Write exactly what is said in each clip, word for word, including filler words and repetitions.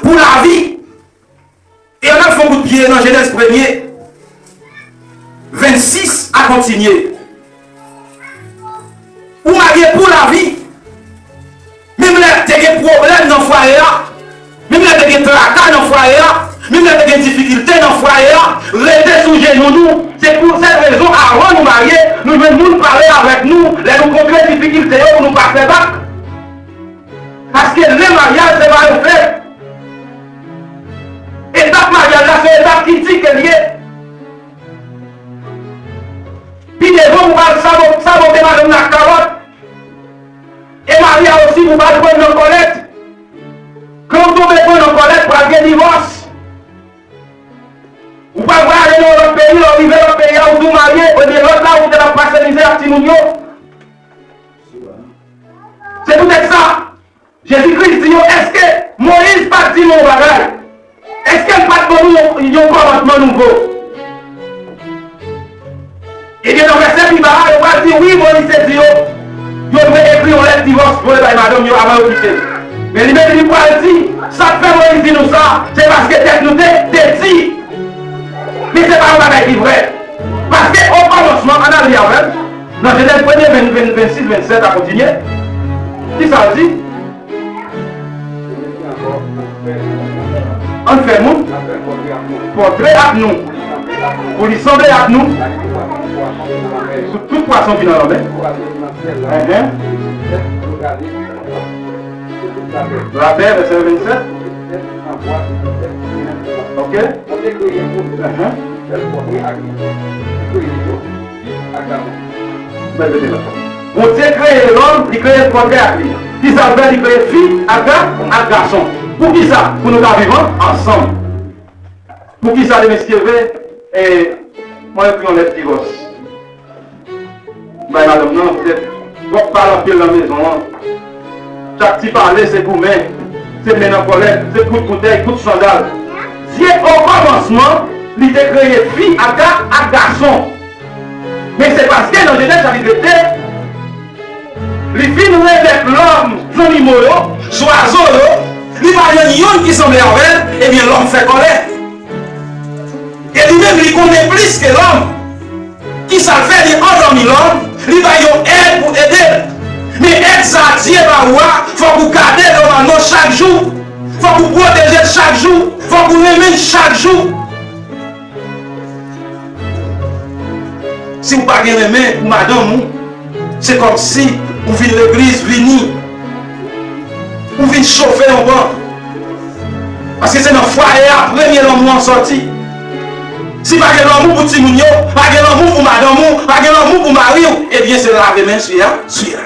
pou lavi. E ann al fè yon kout pye nan Jenèz premye, vennsis a kontinye. Ou marye pou lavi. Menm lè te gen pwoblèm nan fwaye a, menm lè te gen traka nan fwaye a, menm lè te gen difikilte nan fwaye a, rete sou jenou nou. Se pou sèt rezon, avan nou marye, nou jwenn moun pale avèk nou lè nou kontre difikilte yo pou nou pa fè bak. Paske lè maryaj se pa yon fèt. Etap maryaj la se etap ki di ke l ye. Pi devan pou pa sabo-, sabote madanm nan ak kalòt. E mari a osi pou pa l pran nan kòlèt. Kan w tonbe pran nan kòlèt, pral gen divòs. Ou pral vwayaje nan yon lòt peyi, lè w rive lòt peyi a, ou di w marye, ebyen lòt la ou te ap pase mizè ak timoun yo. Se poutèt sa, Jezi Kris di yo, èske Moyiz pa t di nou yon bagay? Èske l pa t ban nou yon, yon kòmandman nouvo? Ebyen, nan vèsè pi ba a, yo pral di, wi, Moyiz te di yo, yo dwe ekri yon lèt divòs pou yo bay madanm yo avan yo kite l. Men li menm, li pral di, sa k fè Moyiz di nou sa, se paske tèt nou te, te di. Men se pa yon bagay ki vrè. Paske okòmansman, ann al li avè m, nan Jenèz premye, ven, ven, vennsis, vennsèt a kontinye. Ki sa l di? Ann fè moun pòtre ak nou, pou li sanble ak nou, sou tout pwason ki nan lanmè. Enhen. Lapè, vèsè vennsèt. Ok. Enhen. Bèl vete la. Bondye kreye lòm, li kreye l pòtre ak li. Kisa l fè? Li kreye fi ak ga-, ak gason. Poukisa? Pou nou ka viv an-, ansanm. Poukisa demen si Dye vle, e, mwen ekri yon lèt divòs. Bay madanm nan, poutèt twòp pale anpil nan mezon an. Chak ti pale se goumen, se men nan kòlèt, se kout boutèy, kout sandal. Dye okòmansman, li te kreye fi ak ga-, ak gason. Men se paske nan Jenèz chapit de, li fin remèt lòm zannimo yo, zwazo yo, li pa jwenn yonn ki sanble avè l, ebyen lòm fè kòlè. E li menm, li konnen plis ke lòm. Kisa l fè? Li andòmi lòm, li bay yon èg pou ede l. Men èg sa a Dye ba ou a, fòk ou gade l nòmalman chak jou. Fòk ou pwoteje l chak jou. Fòk ou renmen l chak jou. Si w pa gen renmen pou madanm ou, se kòmsi ou vin legliz, vini, ou vin chofe yon ban. Paske se nan fwaye a premye lanmou an sòti. Si pa gen lanmou pou timoun yo, pa gen lanmou pou madanm ou, pa gen lanmou pou mari w, ebyen se lave men swiya, swiya.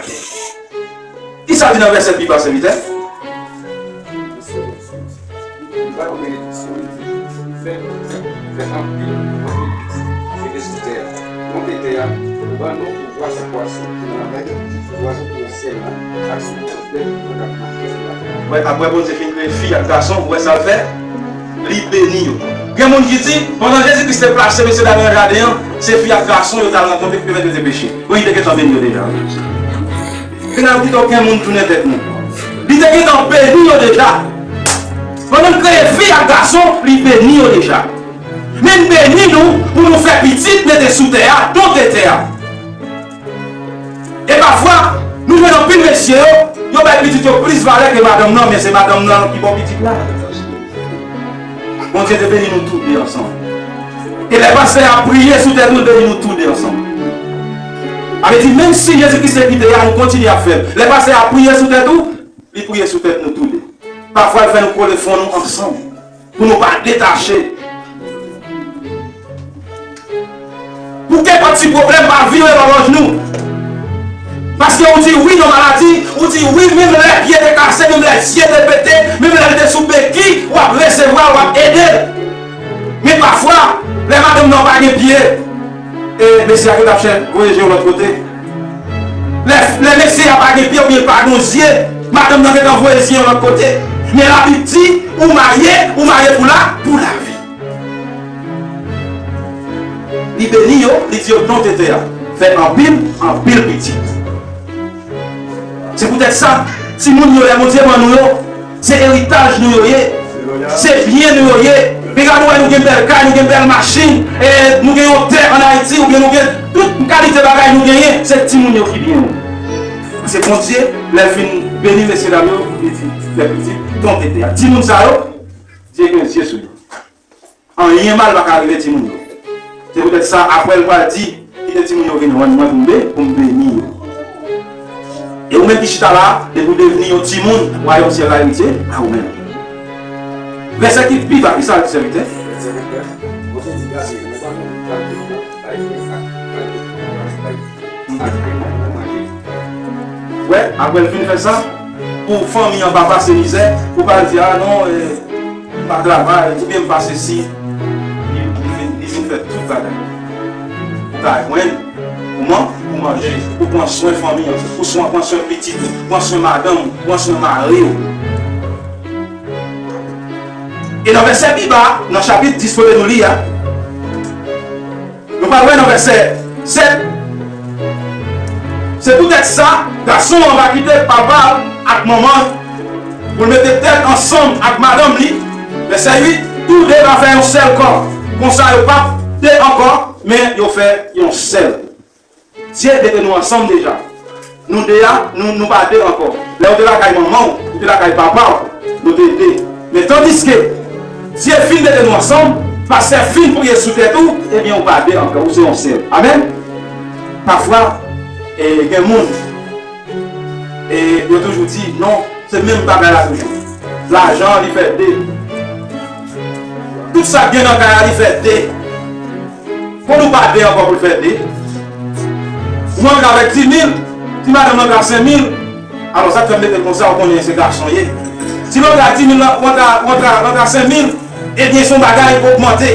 Kisa l di nan vèsè pi ba, sèvitè? Li ba yo benediksyon, li di, fè, fè anpil, anpil pitit. Mete sou tè a. Monte tè a, ban nou pouvwa sou pwason ki nan lanmè, sou zwazo ki nan syèl la, ak sou tout bèt ki ap mache sou latè a. Wè, apre Bondye fin kreye fi ak gason, ou wè sa l fè? Li beni yo. Gen moun ki di, pandan Jezi Kris te plase mesye dam nan jaden an, se fi ak gason yo t al rankontre ki pèmèt yo te peche. Bon, li te gentan beni yo deja. Gen nan pito okenn moun tounen tèt nou. Li te gentan beni yo deja. Pandan l kreye fi ak gason, li beni yo deja. Men l beni nou pou nou fè pitit, mete sou tè a, donte tè a. E pafwa, nou jwenn anpil mesye yo, yo bay pitit yo plis valè ke madanm nan, men se madanm nan ki ba w pitit la. Bondye te beni nou tou de ansanm. E lè pastè a priye sou tèt ou, l beni nou tou de ansanm. Sa vle di, menm si Jezi Kris te kite a, nou kontinye ap fè l. Lè pastè a priye sou tèt ou, li priye sou tèt nou tou de. Pafwa, l fè nou kole fwon nou ansanm, pou nou pa detache. Pou kenpòt ti pwoblèm pa vire lòlòj nou. Paske ou di wi nan maladi, ou di wi menm lè pye te kase, menm lè zye te pete, menm lè l te sou beki, w ap resevwa, w ap ede l. Men pafwa, lè madanm nan pa gen pye, e mesye a gentan ap chèche voye je yon lòt kote. Lè, lè mesye a pa gen pye oubyen l pa gen zye, madanm nan gentan voye zye yon lòt kote. Men Labib di, ou marye, ou marye pou la, pou lavi. Li beni yo, li di yo donte tè a, fè anpil, anpil pitit. Se poutèt sa, timoun yo, lè Bondye ban nou yo, se eritaj nou yo ye. Se byen nou yo ye. Piga nou wè nou gen bèl kay, nou gen bèl machin, e nou gen yon tè ann Ayiti, oubyen nou gen tout kalite bagay nou genyen, se timoun yo ki byen yo. Paske Bondye, lè l fin beni mesye dam yo, li di, fè pitit, tonbe tè a. Timoun sa yo, Dye gen zye sou yo. Anyen mal pa ka rive timoun yo. Se poutèt sa, apre l pral di, kite timoun yo vin rann mwen pou m be-, pou m beni yo. E ou menm ki chita la, depi w devni yon timoun wayòm syèl la eritye, a ou menm. Vèsè ki pi ba, ki sa l di sèvitè? Wè, apre l fin fè sa, pou fanmi an pa pase mizè, pou pa di, a non, e, m pa travay, oubyen m pa sesi, li, li vin, li vin fè tout bagay. Ou ka jwenn, kouman? Pou manje, pou pran swen fanmi an, pou swen, pran swen pitit ou, pran swen madanm ou, pran swen mari w. E nan vèsè pi ba, nan chapit dis kote nou li a, nou pral wè nan vèsè sèt, se poutèt sa, gason an va kite papa l ak manman l pou l mete tèt ansanm ak madanm li. Vèsè uit, tou de va fè yon sèl kò. Konsa, yo p ap de ankò, men yo fè yon sèl. Dye mete nou ansanm deja. Nou de a, nou, nou pa de ankò. Lè w te lakay manman w, ou te lakay papa w, nou te de. Men tandiske Dye fin mete nou ansanm, pastè fin priye sou tèt ou, ebyen, ou pa de ankò, ou se yon sèl. Amèn? Pafwa, e, gen moun, e, yo toujou di, non, se menm bagay la toujou. Lajan an, li fè de. Tout sa k gen nan kay la, li fè de. Pou nou pa de ankò pou l fè de. Ou antre avèk di mil, si madanm nan ka senk mil, alò sa k fè m mete l konsa, ou konnen se gason ye. Si l antre a di mil, ou antre a, ou antre a, ou antre a senk mil, ebyen se yon bagay ki ogmante.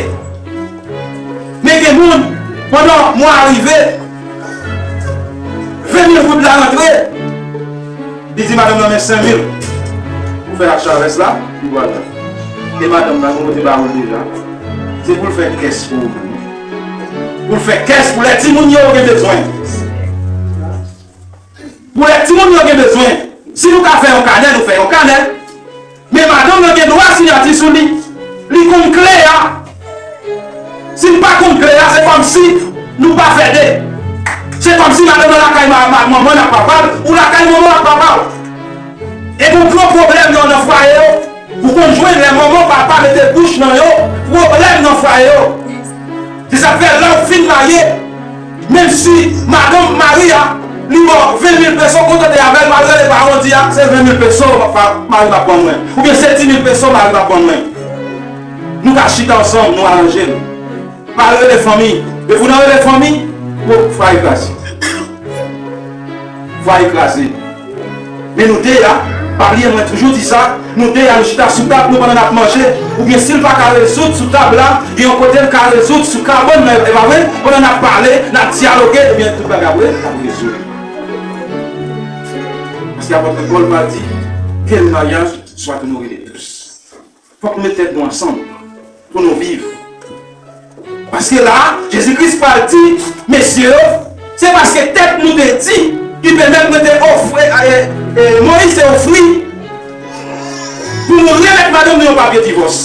Men gen moun, pandan mwa a rive, ven mil goud la rantre, li di madanm nan, men senk mil pou fè acha rès la, li pral pran. E madanm nan, nou te ba ou l deja. Se pou l fè kès pou ou menm. Pou l fè kès pou lè timoun yo gen bezwen. Pou lè timoun yo gen bezwen. Si nou ka fè yon kanè, nou fè yon kanè. Men madanm nan gen dwa siyati sou li. Li konn kle a. Si n pa konn kle a, se kòmsi nou pa fè de. Se kòmsi madanm nan lakay ma-, ma-, manman l ak papa l, ou lakay manman w ak papa w. E gen gwo pwoblèm nan, nan fwaye yo. Ou konn jwenn lè manman, papa mete bouch nan yo, pwoblèm nan fwaye yo. Se sa k fè lè w fin marye, menm si madanm, mari a, li ba w ven mil peso, kontan te avè l, w al rele paran w di a, se ven mil peso, pa, mari m ap ban mwen. Oubyen se di mil peso, mari m ap ban mwen. Nou ka chita ansanm, nou aranje l. Pa rele fanmi. Depi w nan rele fanmi, wo, fwaye kraze. Fwaye kraze. Men nou de a, pa bliye mwen toujou di sa, nou de a nou chita sou tab nou pandan n ap manje, oubyen si l pa ka rezoud sou tab la, gen yon kote l ka rezoud sou kabann nan, e pa vre? Pandan n ap pale, n ap dyaloge, ebyen tout bagay ap re-, ap rezoud. Paske apot Pòl pral di, que le mariage soit honoré de tous. Fòk nou met tèt nou ansanm pou nou viv. Paske la, Jezi Kris pral di, mesye yo, se paske tèt nou te di ki pèmèt mwen te ofri, e, e, Moyiz te ofri pou nou remèt madanm nou yon papye divòs.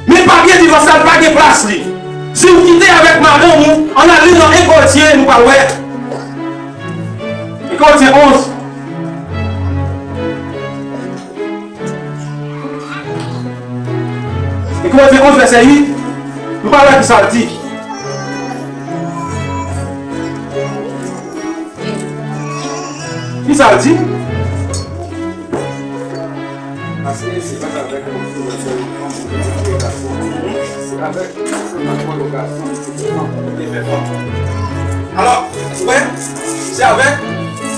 Men papye divòs la, l pa gen plas li. Si w kite avèk madanm ou, ann al li nan en Korentyen, nou pral wè. En Korentyen onz. En Korentyen onz, vèsè uit, nou pral wè ki sa l di. Ki sa l di? Paske se pa t avèk yon sèl fanm ou yon sèl gason, se avèk yon sèl fanm ou yon gason, se fanm ou te fè fanm. Alò, ou wè, se avèk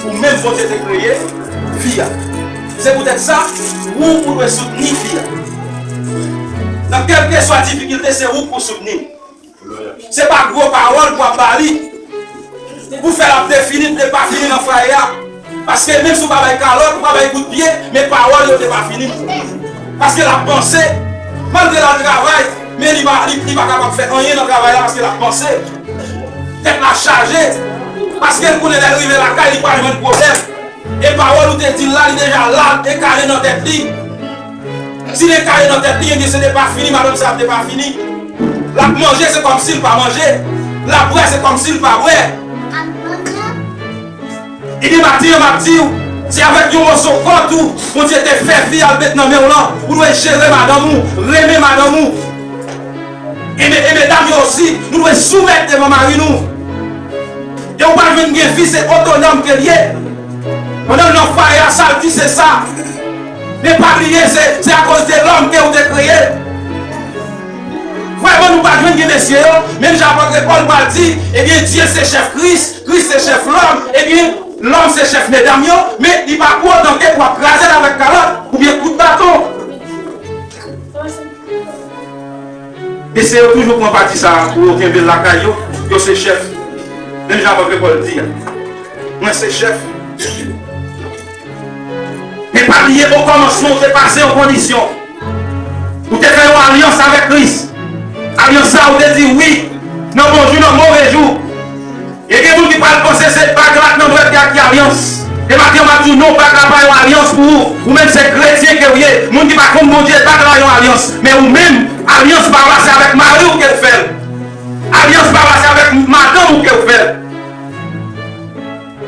ou menm Bondye te kreye fi a. Se poutèt sa, ou, ou dwe soutni fi a. Nan kèlkeswa difikilte, se ou k pou soutni. Se pa gwo pawòl pou ap ba li, pou fè l ap defini, defini nan fwaye a. Paske menm si w pa bay kalòt, ou pa bay kout pye, men pawòl yo defini. Paske l ap panse, malgre l al travay, men li pa, li, li pa kapab fè anyen nan travay la paske l ap panse. Tèt la chaje, paske l konnen lè l rive lakay, li pral jwenn pwoblèm. E pawòl ou te di l la, li deja la, e kale nan tèt li. Si li kare nan tèt li, ebyen se de pa fini, madanm sa ap de pa fini. L ap manje, se kòmsi l pa manje. L ap bwè, se kòmsi l pa bwè. Ebyen maten an, m ap di w, se avèk yon moso kòd ou Bondye te fè fi a l met nan men w lan. Ou dwe jere madanm ou, renmen madanm ou. E, me- e medam yo osi, nou dwe soumèt devan mari nou. E ou pral jwenn gen fi, se otonòm ke l ye. Pandan l nan fwaye a, sa l di, se sa. Men pa bliye, se, se akoz de lòm ke ou te kreye. Vrèman, nou pa jwenn gen mesye yo, menm jan apòt Pòl pral di, ebyen, Dye se chèf Kris, Kris se chèf lòm, ebyen, lòm se chèf medam yo, men li pa pou otan ke w ap kraze l avèk kalòt oubyen kout baton. Mesye yo toujou pran pati sa a pou yo kenbe l lakay yo, yo se chèf. Menm jan apòt Pòl di a, mwen se chèf. Men pa bliye, okòmansman, ou te pase yon kondisyon. Ou te fè yon alyans avèk Kris. Alyans sa a, ou te di wi nan bon jou, nan move jou. E gen moun ki pral panse se bag la k nan dwèt li a ki alyans. E maten an, m ap di w non, bag la pa yon alyans pou ou. Ou menm se kretyen ke w ye. Moun ki pa konn Bondye, bag la yon alyans. Men ou menm, alyans pa w la, se avèk mari w ke w fè l. Alyans pa w la, se avèk madanm ou ke w fè l.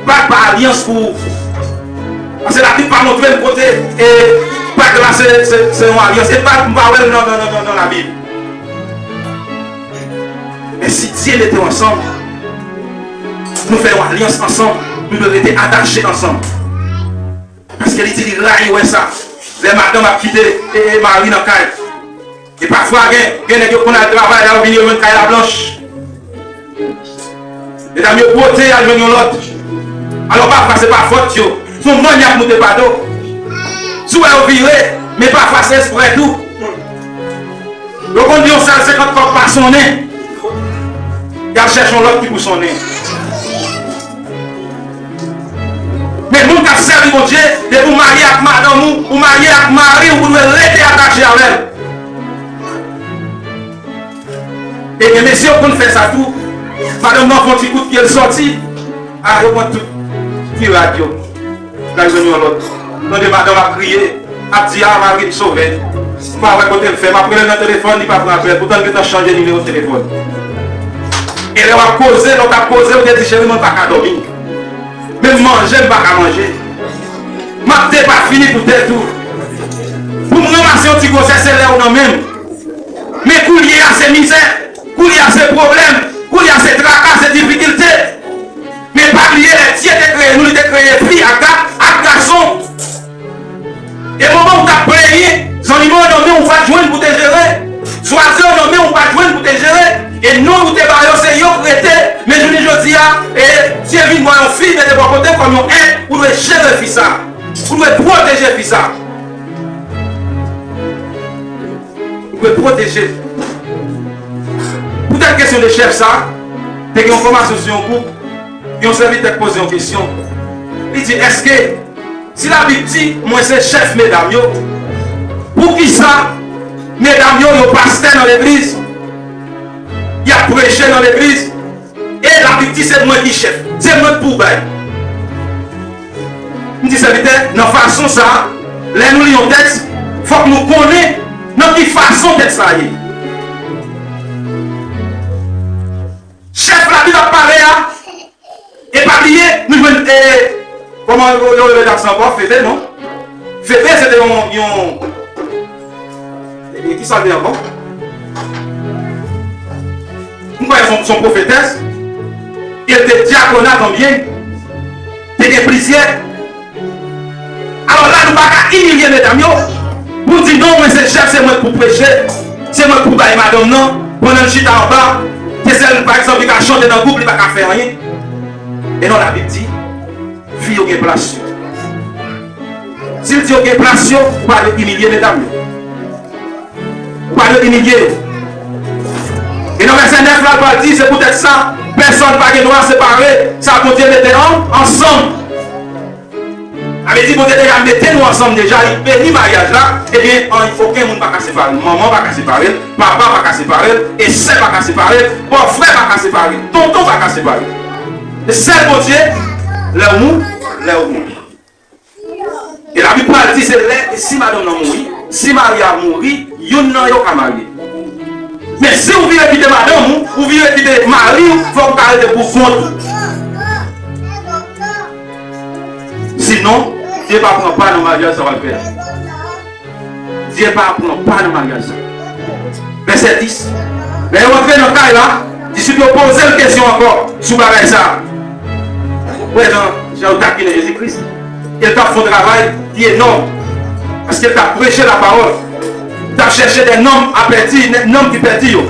Bag pa alyans pou ou. Paske Labib pa montre n kote e bag la se, se, se yon alyans. E bag m pa wè l nan, nan, nan, nan, nan Labib. Men si Dye mete w ansanm, nou fè yon alyans ansanm, nou dwe rete atache ansanm. Paske li di li rayi wè sa. Lè madanm ap kite e, e mari nan kay. E pafwa gen, gen nèg yo konn al travay la, yo vini yo jwenn kay la blanch. Medam yo bwote, y al jwenn yon lòt. Alò pafwa se pa fòt yo. Se yon mannyè ap moute pa do. Si w wè yo vire, men pafwa se espre tou. Yo konn di yon sèl senkant kòb pa sonnen. Y al chèche yon lòt ki pou sonnen. Men moun k ap sèvi Bondye, depi w marye ak madanm ou, ou marye ak mari w, ou dwe rete atache avè l. Ebyen, mesye yo konn fè sa tou. Madanm nan fè yon ti kout pye, l sòti. A, yo pran tout ti rad yo. L al jwenn yon lòt. Tande madanm ap kriye, ap di, "A, mari m, sove m. M pa wè kote m fè. M ap rele l nan telefòn, li pa pran apèl. Poutan l gentan chanje nimewo telefòn." E lè w ap koze, lè w t ap koze, ou te di, "Cheri, mwen pa ka dòmi. Menm manje, m pa ka manje. M ap depafini poutèt ou. Pou m ranmase yon ti gwosè, se lè w nan men m." Men koulye a, se mizè. Koulye a, se pwoblèm. Koulye a, se traka, se difikilte. Men pa bliye, lè Dye te kreye nou, li te kreye fi ak ga-, ak gason. E moman ou t ap plenyen, zannimo yo nan men w ou pa t jwenn pou te jere. Zwazo yo nan men w ou pa t jwenn pou te jere. E non ou te ba yo, se yo k rete. Men jounen jodi a, e Dye vin ba w yon fi, mete bò kote kòm yon èd, ou dwe jere fi sa. Ou dwe pwoteje fi sa. Ou dwe pwoteje. Poutèt kesyon de chèf sa, te gen yon fòmasyon sou yon gwoup, yon sèvitè k poze yon kesyon. Li di, èske, si Labib di, mwen se chèf medam yo, poukisa medam yo, yo pastè nan legliz, y ap preche nan legliz, e Labib di se mwen ki chèf, se mwen k pou bay? M di sèvitè, nan fason sa a, lè nou li yon tèks, fòk nou konnen nan ki fason tèks la ye. Chèf Labib ap pale a, e pa bliye, nou jwenn, e, kòman yo, yo rele tèks la ankò? Febe, non? Febe, se te yon, yon, e, e, ki sa l te ankò? M kwè se yon, se yon pwofetès. E l te dyakona tanbyen. Te gen plizyè. Alò la, nou pa ka imilye medam yo. Pou di, "Non, mwen se chèf, se mwen k pou preche, se mwen k pou bay madanm nan." Pandan l chita anba, se sèl, pa egzanp, li ka chante nan gwoup, li pa ka fè anyen. E non, Labib di, fi yo gen plas yo. Si l di yo gen plas yo, ou pa dwe imilye medam yo. Ou pa dwe imilye yo. E nan vèsè nèf la, l pral di, se poutèt sa, pèsòn pa gen dwa separe sa Bondye mete an, ansanm. Sa vle di, Bondye deja mete nou ansanm deja, li beni maryaj la, ebyen, an, okenn moun pa ka separe l. Manman pa ka separe l, papa pa ka separe l, e sè pa ka separe l, bòfrè pa ka separe l, tonton pa ka separe l. Se sèl Bondye, lè w mou, lè w mou. E Labib pral di se lè, e si madanm nan mouri, Si mari a mouri, youn nan yo ka marye. Men si w vire kite madanm ou, ou vire kite mari w, fòk ou ka rete pou kont ou. Sinon, Dye pa pran pa nan maryaj sa w al fè a. Dye pa pran pa nan maryaj sa. Vèsè dis. Lè yo antre nan kay la, disip yo poze l kesyon ankò sou bagay sa. Wè nan jan yo takinen Jezi Kris. E l t ap fè yon travay ki enòm. Paske l t ap preche lapawòl. L t ap chèche de nonm a pèdi, nonm ki pèdi yo.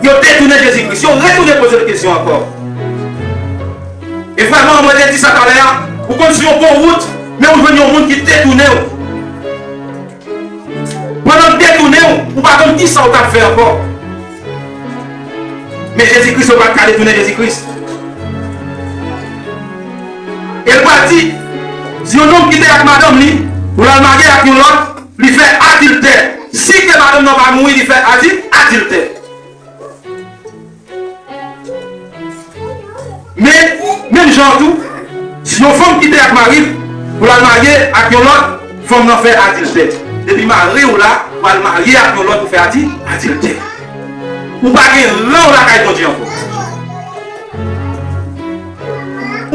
Yo detounen Jezi Kris. Yo retounen poze l kesyon ankò. E vrèman, mwen te di sa talè a, ou konn sou yon bon wout, men ou jwenn yon moun ki detounen w. Pandan l detounen w, ou pa konn kisa w t ap fè ankò. Men Jezi Kris, yo pa t ka detounen Jezi Kris. E l pral di, si yon nonm kite ak madanm li, pou l al marye ak yon lòt, li fè adiltè. Si ke madanm nan pa mouri, li fè adi-, adiltè. Men, menm jan an tou, si yon fanm kite ak mari l, pou l al marye ak yon lòt, fanm nan fè adiltè. Depi mari w la, ou al marye ak yon lòt, ou fè adi-, adiltè. Ou pa gen ran w lakay Bondye ankò.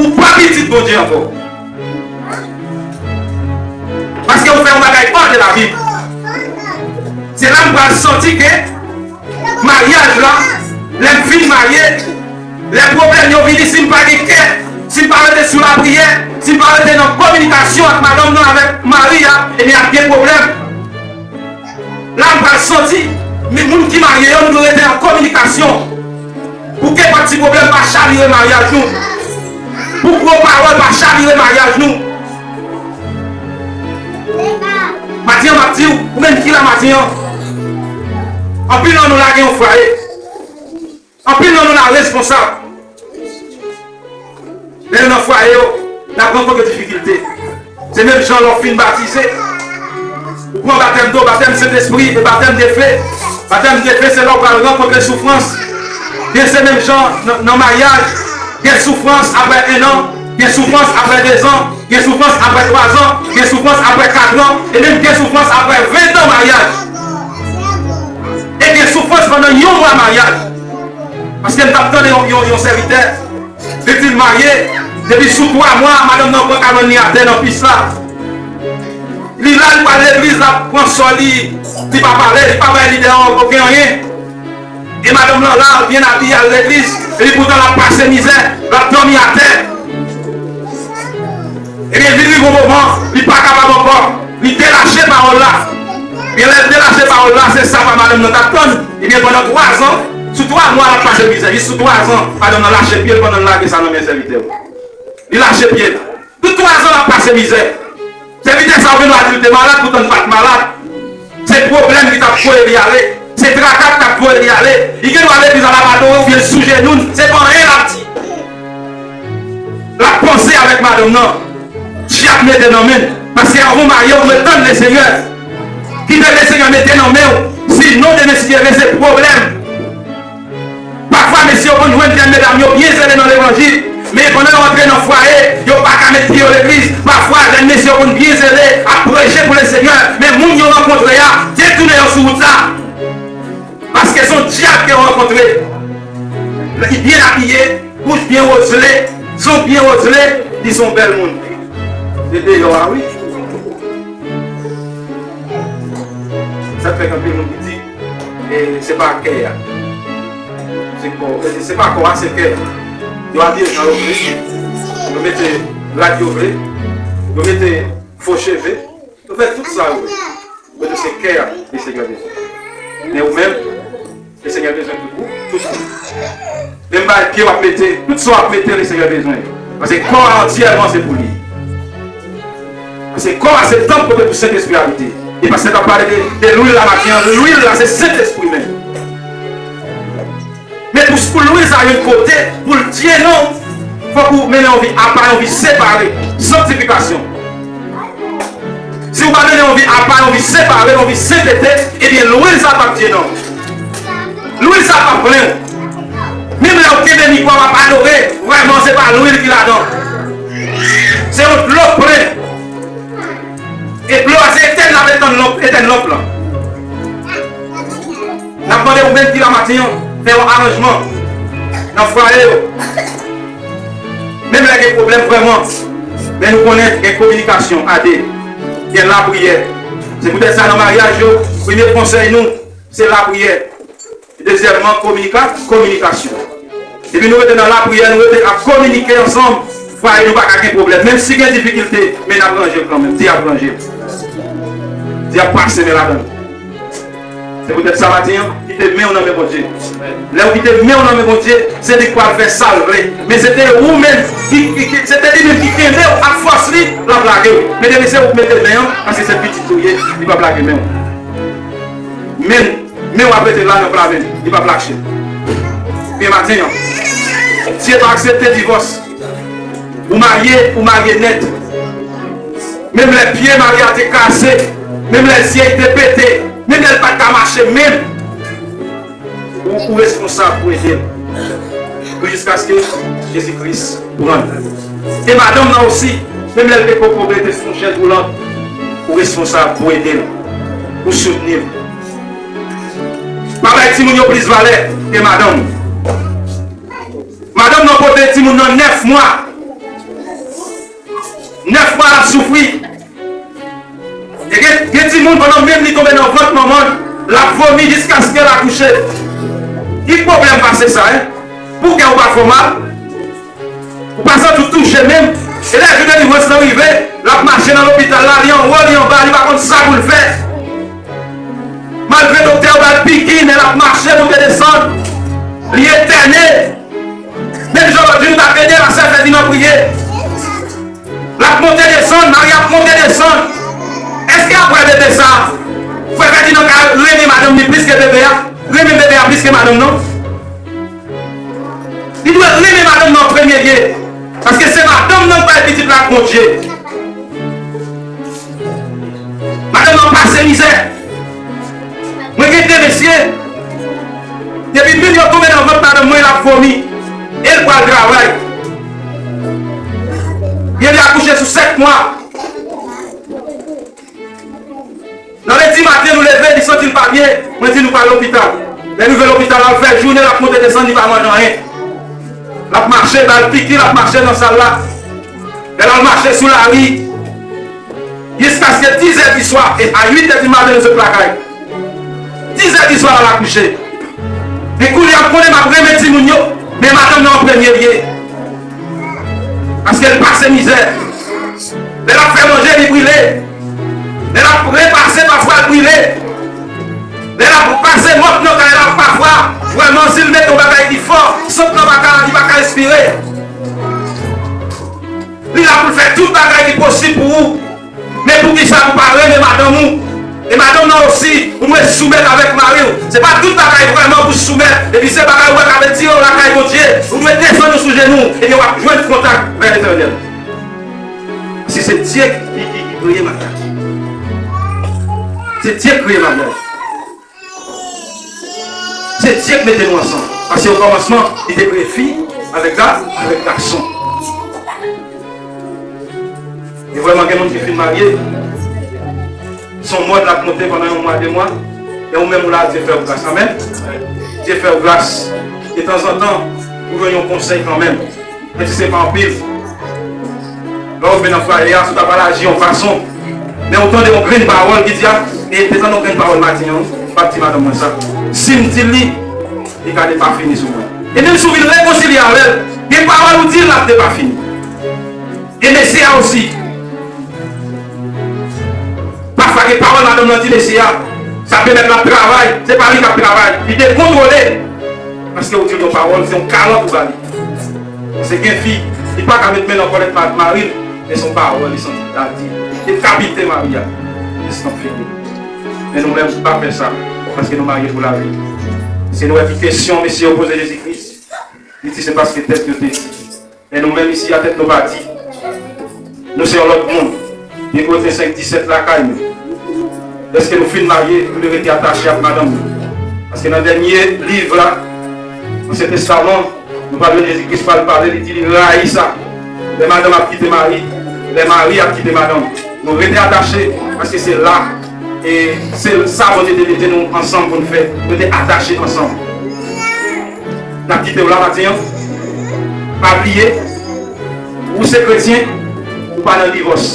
Ou pa pitit Bondye ankò. Paske ou fè yon bagay hors de la Bible. Se la m pral santi ke maryaj la, lè m fin marye, lè pwoblèm yo vini, si m pa gen kè, si m pa rete sou lapriyè, si m pa rete nan kominikasyon ak madanm nan, avèk mari a, ebyen ap gen pwoblèm. La m pral santi, men moun ki marye yo, nou dwe rete an kominikasyon. Pou kenpòt ti pwoblèm pa chavire maryaj nou. Pou gwo pawòl pa chavire maryaj nou. Maten an, m ap di w, ou menm ki la maten an, anpil nan nou la gen yon fwaye. Anpil nan nou la responsab. Lè nou nan fwaye yo, n ap rankontre difikilte. Se menm jan lè w fin batize, ou pran batèm dlo, batèm Sentespri e batèm de fe. Batèm de fe, se lè w pral rankontre soufrans. Gen se menm jan nan, nan maryaj, gen soufrans apre en an, gen soufrans apre de zan, gen soufrans apre twa zan, gen soufrans apre kat an, e menm gen soufrans apre ven an maryaj. E gen soufrans pandan yon mwa maryaj. Paske m t ap tande yon, yon, yon sèvitè, li di l marye, depi sou twa mwa, madanm nan pran kalòt li atè nan pis la. Li la, li pral legliz, l ap pran sò li, li pa pale, li pa bay lidè an okenn anyen. E madanm lan la, byen abiye al legliz, epi poutan l ap pase mizè, l ap dòmi atè. Ebyen, vin rive yon moman, li pa kapab ankò, li delache pawòl la. Ebyen, lè l delache pawòl la, se sa pa madanm nan t ap tann. Ebyen, pandan twa zan, sou twa mwa, l ap pase mizè. Jis sou twa zan, madanm nan lache pye l pandan l lage sa nan men sèvitè yo. Li lache pye l. Tout twa zan, l ap pase mizè. Sèvitè sa yo vin wè li te malad, poutan li pa t malad. Se pwoblèm ki t ap voye li ale. Se traka ki t ap voye li ale. Li gen dwa legliz la, l ap adore oubyen l sou jenou l. Se pa anyen l ap di. L ap panse avèk madanm nan. Dyab mete nan men l. Paske avan w marye, ou dwe tann Lesenyè. Kite Lesenyè mete nan men w. Sinon, demen, si Dye vle, se pwoblèm. Pafwa, mesye yo konn jwenn jèn medam yo byen zele nan levanjil, men pandan yo antre nan fwaye, yo pa ka met pye yo legliz. Pafwa, jèn mesye yo konn byen zele, ap preche pou Lesenyè, men moun yo rankontre a detounen yo sou wout la. Paske se yon dyab ke yo rankontre. Li byen abiye, bouch byen wozle, zong byen wozle, li se yon bèl moun. Se deyò a, wi. Sa k fè gen anpil moun ki di, e, se pa kè a. Se kò, e, se pa kò a, se kè a. Yo abiye jan yo vle. Yo mete rad yo vle. Yo mete fo cheve. Yo fè tout sa yo vle. Yo di se kè a Lesenyè bezwen. Men ou menm, Lesenyè bezwen tout ou, tout ou. Menm bagay pye w ap mete, tout sa w ap mete, Lesenyè bezwen. Paske kò a antyèman se pou li. Paske kò a se tanp kote pou Sentespri abite. E pastè t ap pale de, de lwil la maten an, lwil la se Sentespri menm. Men pou, pou lwil sa jwenn kote pou l tyenn ou, fòk ou mennen yon vi apa, yon vi separe, sanktifikasyon. Si w pa mennen yon vi apa, yon vi separe, yon vi sentete, ebyen lwil sa p ap tyenn ou. Lwil sa p ap plen ou. Menm lè w kenbe mikwo a w ap adore, vrèman se pa lwil ki ladan. Se yon dlo k plen. E dlo a se etèn l ap etann. Etèn lanp, etèn lanp lan. N ap mande ou menm ki la maten an, fè yon aranjman nan fwaye yo. Menm lè gen pwoblèm vrèman, men nou konnen gen kominikasyon a de, gen lapriyè. Se poutèt sa nan maryaj yo, premye konsèy nou, se lapriyè. Dezyèmman, kominika-, kominikasyon. Depi nou rete nan lapriyè, nou rete ap kominike ansanm, fwaye nou pa ka gen pwoblèm. Menm si gen difikilte, men n ap ranje l kanmenm. Dye ap ranje l. Dye ap pase men ladan l. Se poutèt sa maten an, kite men w nan men Bondye. Lè w kite men w nan men Bondye, se li k pral fè sa l vle. Men se te ou menm, ki, ki, ki, se te li menm ki kenbe w ak fòs li, l ap lage w. Men depi se ou k mete men an, paske se pitit ou ye, li p ap lage men w. Men, men w ap rete la nan pla men l, li p ap lache. Men maten an, si e pa aksepte divòs, ou marye, ou marye nèt. Menm lè pye mari a te kase, menm lè zye l te pete, menm lè l pa t ka mache menm, ou, ou responsab pou ede l. Pou jiskaske Jezi Kris pran l. E madanm nan osi, menm lè l te poko mete sou yon chèz woulant, ou responsab pou ede l, pou soutni l. Pa bay timoun yo plis valè ke madanm. Madanm nan pote timoun nan nèf mwa. Nèf mwa l ap soufri. E gen, gen timoun pandan menm li tonbe nan vant manman l, l ap vomi jiskaske l akouche. Ki pwoblèm pase sa, en? Pou kè w pa fè w mal? Ou pa santi w touche menm? E lè jou delivrans lan rive, l ap mache nan lopital la, li anwo, li anba, li pa konn sa pou l fè. Malgre doktè yo ba l piki, men l ap mache, moute desann. Li etène. Menm jan lòt jou nou t ap ede la sè Fèdinan priye. L ap monte desann, Mari ap monte desann. Èske apre bebe sa, frè Fèdinan ka renmen madanm li plis ke bebe a? Renmen bebe a plis ke madanm nan? Li dwe renmen madanm nan an premye lye. Paske se madanm nan k bay pitit la ak Bondye. Madanm nan pase mizè. Mwen gen de mesye. Depi menm yo tonbe nan vant madanm mwen, l ap vomi. E l pral travay. Byen, li akouche sou sèt mwa. Nan lendi maten, nou leve, li santi l pa byen. Mwen di nou pral lopital. Lè nou rive lopital, l al fè jounen, l ap monte desann, li pa manje anyen. L ap mache, ba l piki, l ap mache nan sal la. Lè l al mache sou lari, jiskaske diz è di swa, e a uit è di maten, nou sot lakay. Diz è di swa, l al akouche. Men kounye a, m konnen m ap renmen timoun yo, men madanm nan an premye lye. Paske l pase mizè. Lè l ap fè manje, li brile. Lè l ap repase, pafwa l brile. Lè l ap pase mòp nan kay la, pafwa, vrèman, si l mete yon bagay ki fò, sant lan pa ka, li pa ka respire. Li la pou l fè tout bagay ki posib pou ou. Men poukisa pou pa renmen madanm ou? E madanm nan osi, ou dwe soumèt avèk mari w. Se pa tout bagay vrèman pou soumèt. Epi se bagay ou wè k ap etire w lakay Bondye, ou dwe desann ou sou jenou w, ebyen w ap jwenn kontak vè Letènèl. Si se Dye ki, ki, ki kreye maryaj. Se Dye ki kreye maryaj. Se Dye k mete nou ansanm. Paske o kòmansman, li te kreye fi avèk ga-, avèk gason. E vrèman, gen moun ki fin marye, se yon mòd l ap monte pandan yon mwa, de mwa, e ou menm ou la, Dye fè w gras. Amèn. Dye fè w gras. E tanzantan, ou jwenn yon konsèy kanmenm. Menm si se pa anpil. Lè w vin nan fwaye a, si w ta pral aji yon fason, men ou tande yon grenn pawòl ki di, a, e te tande yon grenn pawòl maten an, wi, m p ap di madanm mwen sa. Si m di l li, li ka depafini sou mwen. E menm si w vin rekonsilye avè l, gen pawòl ou di l, l ap depafini. E mesye a osi. Pafwa gen pawòl madanm nan di mesye a, sa pèmèt l ap travay, se pa li k ap travay, li dekontwole. Paske ou di l yon pawòl, se yon kalòt ou ba li. Paske gen fi, li pa ka met men nan kòlèt ma-, mari l, men se yon pawòl li santi l ta di. Li dekapite mari a. Li santi fini. Men nou menm, pa fè sa, paske nou marye pou lavi. Se nou wè ki kesyon mesye yo poze Jezi Kris. Li di se paske tèt yo te di. E nou menm isi a tèt nou pa di. Nou se yon lòt moun. Gen kote senk disèt lakay nou. Lèske nou fin marye, nou dwe rete atache ak madanm nou. Paske nan dènye liv la, Ansyen Testaman, nou pral jwenn Jezi Kris pral pale, li di li rayi sa. Lè madanm ap kite mari, lè mari ap kite madanm. Nou rete atache, paske se la E se sa Bondye te mete nou ansanm pou n fè. Nou te atache ansanm. N ap kite w la maten an. Pa bliye, ou se kretyen, ou pa nan divòs.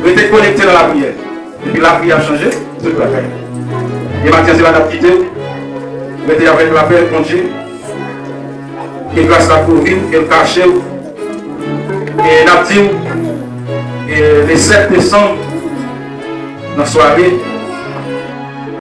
Rete konekte nan lapriyè. Epi lapriyè ap chanje tout bagay. E maten an, se la n ap kite w. Rete avèk lapè Bondye. Ke gras la kouvri w, ke l kache w. E n ap di w, e, le sèt desanm, nan sware,